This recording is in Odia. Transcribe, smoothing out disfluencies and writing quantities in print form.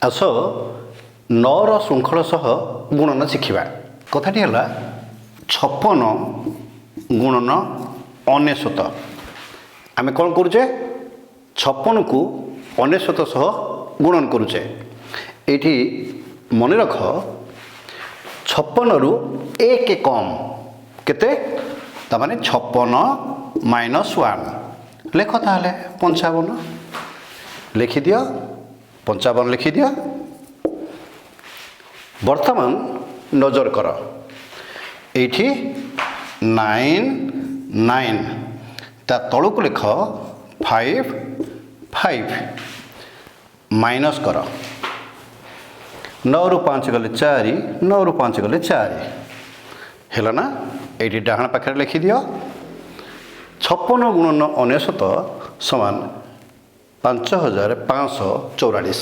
ଆସ, ନଅର ଶୃଙ୍ଖଳ ସହ ଗୁଣନ ଶିଖିବା। କଥାଟି ହେଲା 56 ଗୁଣନ 99। ଆମେ କ'ଣ କରୁଛେ? 56କୁ 99 ସହ ଗୁଣନ କରୁଛେ। ଏଇଠି ମନେ ରଖ, 56ରୁ 1 କମ୍ କେତେ? ତାମାନେ 56 ମାଇନସ୍ ୱାନ୍ ଲେଖ। ତାହେଲେ 55 ଲେଖିଦିଅ, 55 ଲେଖିଦିଅ। ବର୍ତ୍ତମାନ ନଜର କର, ଏଇଠି ନାଇନ୍ ନାଇନ୍, ତା ତଳକୁ ଲେଖ ଫାଇଭ୍ ଫାଇଭ୍। ମାଇନସ୍ କର। 9ରୁ 5 ଗଲେ 4, 9ରୁ 5 ଗଲେ 4। ହେଲା ନା? ଏଇଠି ଡାହାଣ ପାଖରେ ଲେଖିଦିଅ, 56 ଗୁଣନ 99 ସମାନ 5544।